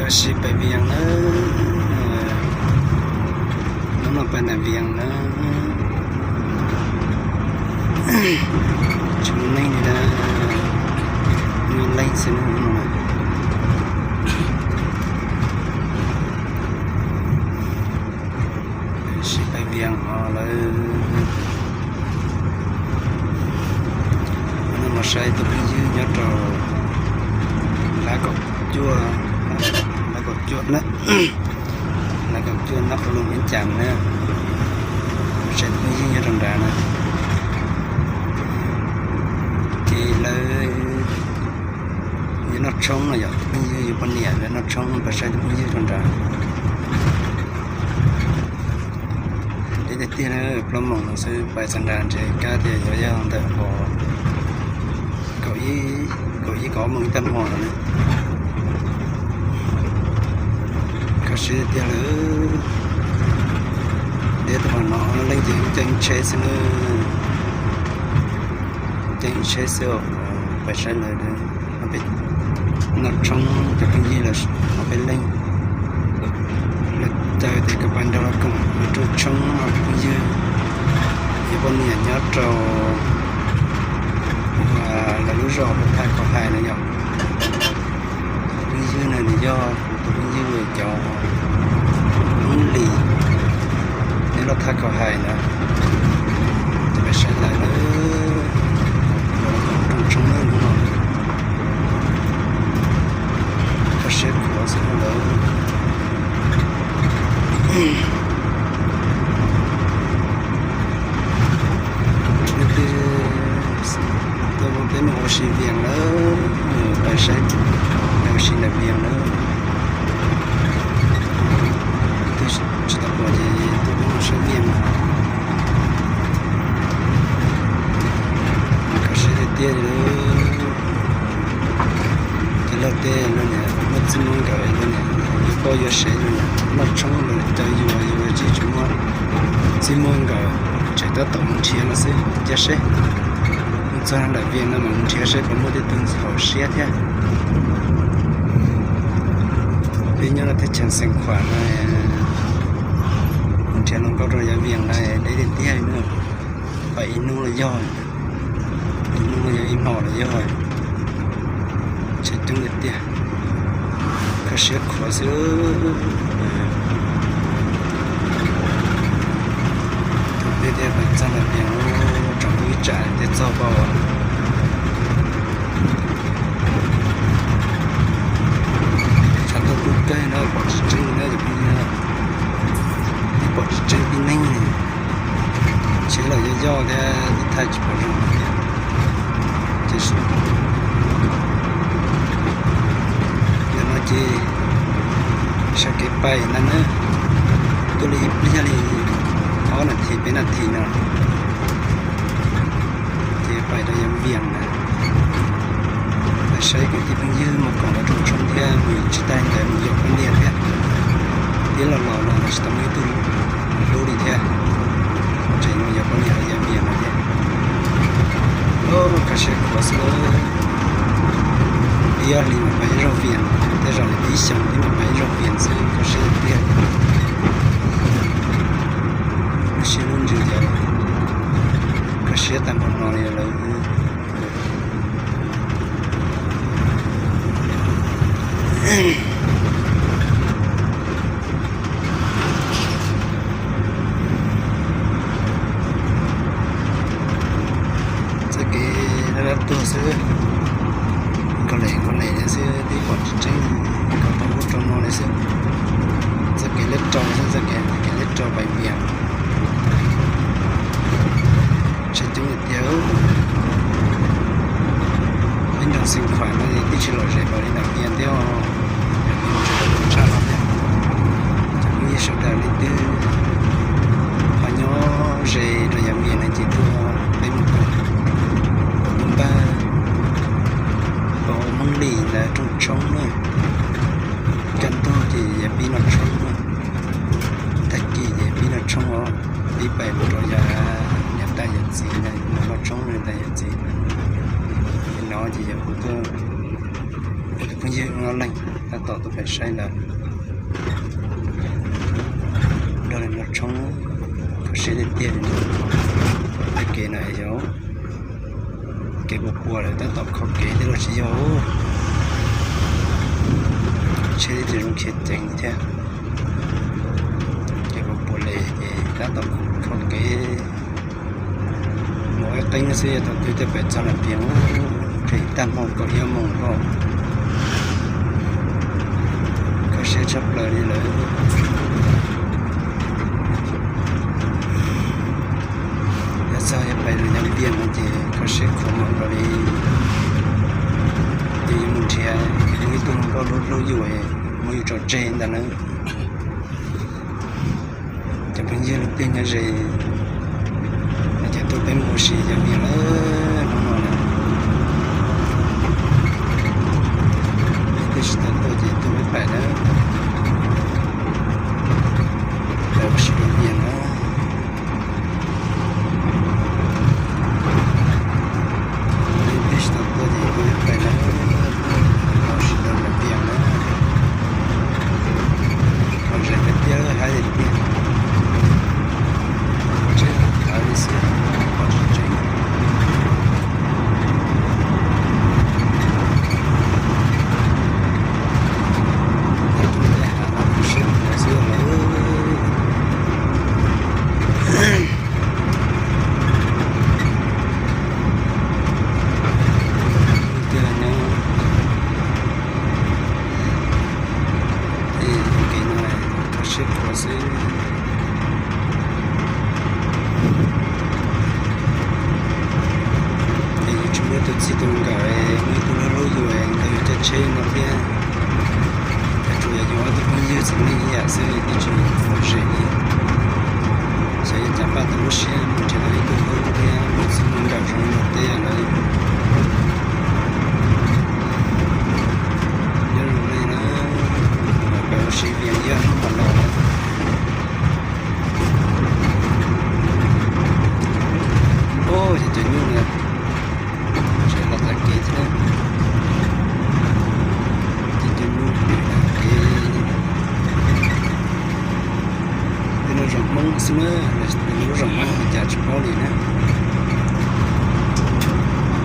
Tab sis pais Vias na, hnub no pais Nam Vias na, tsis muaj neeg li na, muaj leej xwb na. Tab sis pais Vias no lawm. Hnub no mus saib tus phooj ywg nyob rau Lab kaum cuaj, Lab kaum cuaj na, Lab kaum cuaj Nab Qhoos Loos Vias Cas na. Mus saib tus phooj ywg nyob rau nrad na. Ces lawv yuav noj tshoob no yom, tus phooj ywg yuav poj niam lawv noj tshoob, pais saib tus phooj ywg rau nrad. Deb tiag tiag na, plaub moos no xwb pais txog nrad ntshe kab tias yuav yog ntawm kaum ib, kaum ib kaum ob moos ib tag hmo no na. Kho siab tiag tiag lawm. Deb tau qhov no leej ces ib co ib tsheb xwb na, ib co ib tsheb xwb os. Pais saib lawv noj tshoob cov phooj ywg lawv ob peb leeg, lawv caw tias kom pais nrog lawv koom lawv rooj tshoob no, phooj ywg yuav poj niam nyob rau lawv lub zos Thaj Kos Hais no yom. Phooj ywg no nws yog kuv tus phooj ywg cov Hmoob Lis nyob rau Thaj Kos Hais na. Ces pais saib lawv, rooj tshoob no, kho siab khuav xwb lawm. Twb tuaj mus peb mus ua si Vias lawm, pais saib ua si ntawm Vias lawm. Twb tsis tau pom ces tuaj peb mus saib Vias. Kho siab tiag tiag li. Cov laug tej los niam muaj txij muaj nkawm los niam yuav poj yuav sev los niam noj tshoob los caw yus, yus tsis tshua muaj txij muaj nkawm, tseem tab tom mus nrhiav no xwb. Cia seb, mus txog nram Vias no mas mus nrhiav seb puas muaj tej tug ntxhov siab thiab. Peb nyob rau teb chaws Xeev Khuam no, mus nrhiav hluas nkauj rau yav Vias no deb tiag tiag li na. Pais ib hnub los yog, ib hnub los yog, ib hmos los yog, tseem coob tiag tiag. Kho siab khuav xwb. Tus peb thiaj pais txog ntawm Vias, tsaus ntuj ib tsam thiaj txog pab. Tshav ntuj kub kawg no pom tsis tseeb na cov phooj ywg, pom tsis tseeb tib neeg. Tsheb los yoj yoj thiab tib thaij tsis pom zoo. Ces ntawm no ces sawv kev pais ntag na, tuaj li ib pliag li ob nas this peb nas this no. Ces pais rau yav Vias na, pais saib kwv tij phooj ywg mus koom lawv rooj tshoob thiab mus tsis tag ntawd mus yaum poj niam thiab. Tib los los los tsis tau muaj ib tug hlub li thiab, tseem mus yaum poj niam rau yav Vias no thiab. Kho siab khuav xwb. Ib ob hlis mas pais ib zaug Vias, tej zaum li ib xyoos twb mam pais ib zaug Vias xwb, kho siab tiag. Lub siab lub ntsws ces kho siab tag npaum no li lawm. Txoj kev dab dab tuag xwb, nkaus lem nkaus lem li xwb, twb pom tsis tseeb, nkaus rau ub rau no li xwb. Txoj kev liab rau xwb, txoj kev, kev liab rau pais Vias. Tsheb coob tiag tiag. Peb nroog Xeev Khuam no twb tsis lom zem npaum li nram Vias thiab os. Tshaj no thiab. Cov phooj ywg sawv daws leej twg ho nyob ze rau yav Vias no ces tuaj peb mus koom, tuaj npaj, pab Hmoob Lis lawv rooj tshoob na. Kaj ntug ces yav pib noj tshoob na, tag kis ces pib noj tshoob os. Pib pais mus rau yav niam tais yawm txiv na, noj tshoob niam tais yawm txiv. Ces no ces yog kuv tuaj, kuv tus phooj ywg no leej. Tab tom tuaj pem saib ntawd, nrog li no tshoob, kho siab tiag tiag li. Tej kev no yog kev puas puas lawm tab tom kho kev thiab los tsis yog. Tsheb twb tsis zoo khiav ceev thiab, kev puas puas li ces tab tom kho kev. Mus ib qeeb xwb yog thaum twg thiaj pem txog Nas Phias, pem tag hmo kaum ib moos nkaus. Kho siab tshaj plaws li lawm. Yog txog yuav pem lub Yas Vias no ces kho siab khuav npaum nkaus li ces yuav mus nrhiav muaj ib tug hluas nkauj hlub hlub yus, muab yus tso tseg ntag na. Cov phooj ywg lub tiag nyob ze, ces tuaj peb mus ua si Yas Vias lawm hnub no na. Peb twb tsis tau tuaj ces tuaj peb pais na, peb ua si Yas Vias na. Peb twb tsis tau tuaj ces tuaj peb pais na, ua si Yas Vias na. Qhov tseem tiag tiag haib tiag tiag. Tseem haib li xwb, qhov tseem tseem. Tej hav no kuv siab mus xwb lawm. Tiag no, ces kev no kho siab khuav xwb. Ces yus tsis muaj ib tug txij tus nkawm, muaj ib tug hlub hlub yus nkawd yuav caij tsheb no thiab. Ces tsuas yog yus ob tug phooj ywg txom nyem ib yam xwb, twb tsis muaj zem li. Xyov yuav cas npaj tau lub siab mus nrhiav tau ib tug hlub thiab muaj txij muaj nkawm zoo li tej yam lawm. Nyob zoo nej na, peb ua si Vias Vias hnub mam los. Ub, ces cov nyuj na, tseem los txog kev thiab. Ces cov nyuj tseem los txog kev. Tej no zaum Hmoob xwb na, lub zaum Hmoob li cas tsis paub li na.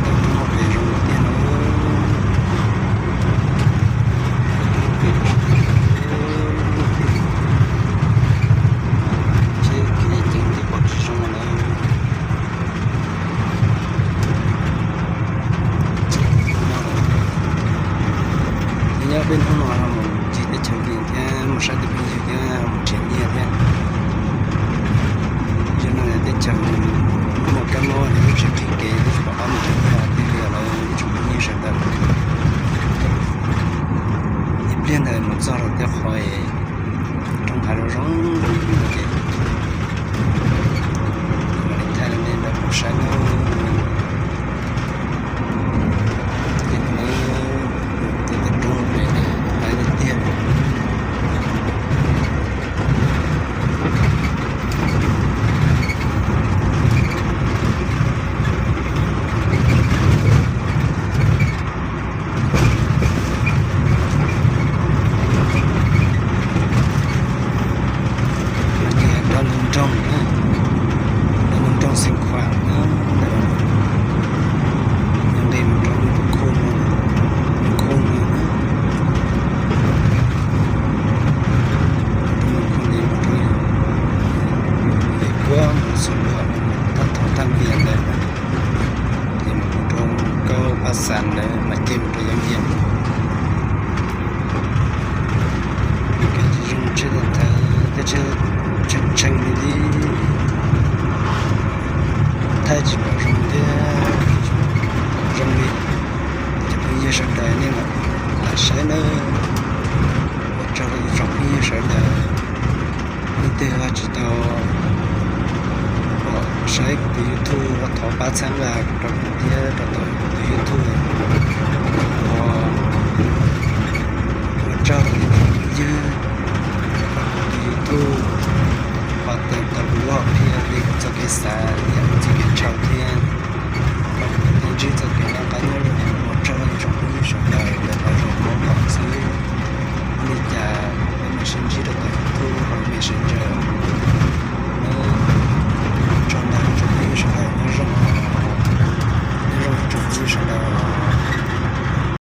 Tau roob pem zoo tiag no. Tsheb kev ceev tib pom tsis zoo lawm. Nyob peb hnub no mus ncig teb chaws Vias thiab mus saib tej phooj ywg thiab mus nrhiav nyiaj thiab. Yog no yog teb chaws muaj kab mob, lub tsev qhib kev twb tsis pom qab mus nrhiav nyiaj tiag li lawm ib tsoom phooj ywg sawv daws. Ib pliag ntawd mus txog rau tej qhov roob hav zoo zoo no ces mam li thaij rau nej lawv saib na. Ces tus no, tus roob pem haib tiag tiag. Ces rau ntug nroog na, rau ntug nroog Xeev Khuam na, ntawd, nqis mus rau ntug khoo no, ntug khoo no na, ntug khoo nqis mus rau Vim Kuab, mus Xus Luam, tab tom thaj Vias ntawd na, ces mus rau Kaub Pab Xas ntawd mas ces mus rau Yas Vias. Kev tsis zoo, tsheb tawm thawv, tej tsheb tshee tshee li tib, thaij tsis pom zoo thiab, zoo li. Cov phooj ywg sawv daws nej mam lam saib nawb. Ua tsaug rau ib tsoom phooj ywg sawv daws, leej twg ho tsis tau pom saib kuv tus YouTube los thov pab txhawb nqa rau kuv thiab rau kuv tus YouTube. Ua tsaug rau ib tsoom phooj ywg, kuv tus YouTube ho tau kuv lub hom phiaj li kuv txoj kev xav thiab kuv txoj kev ntshaw thiab, rau kuv thiaj ntsib txoj kev noj qab nyob zoo. Ua tsaug rau ib tsoom phooj ywg sawv daws, ntawm no zoo hmoob kom xwb. tsis ntseeg.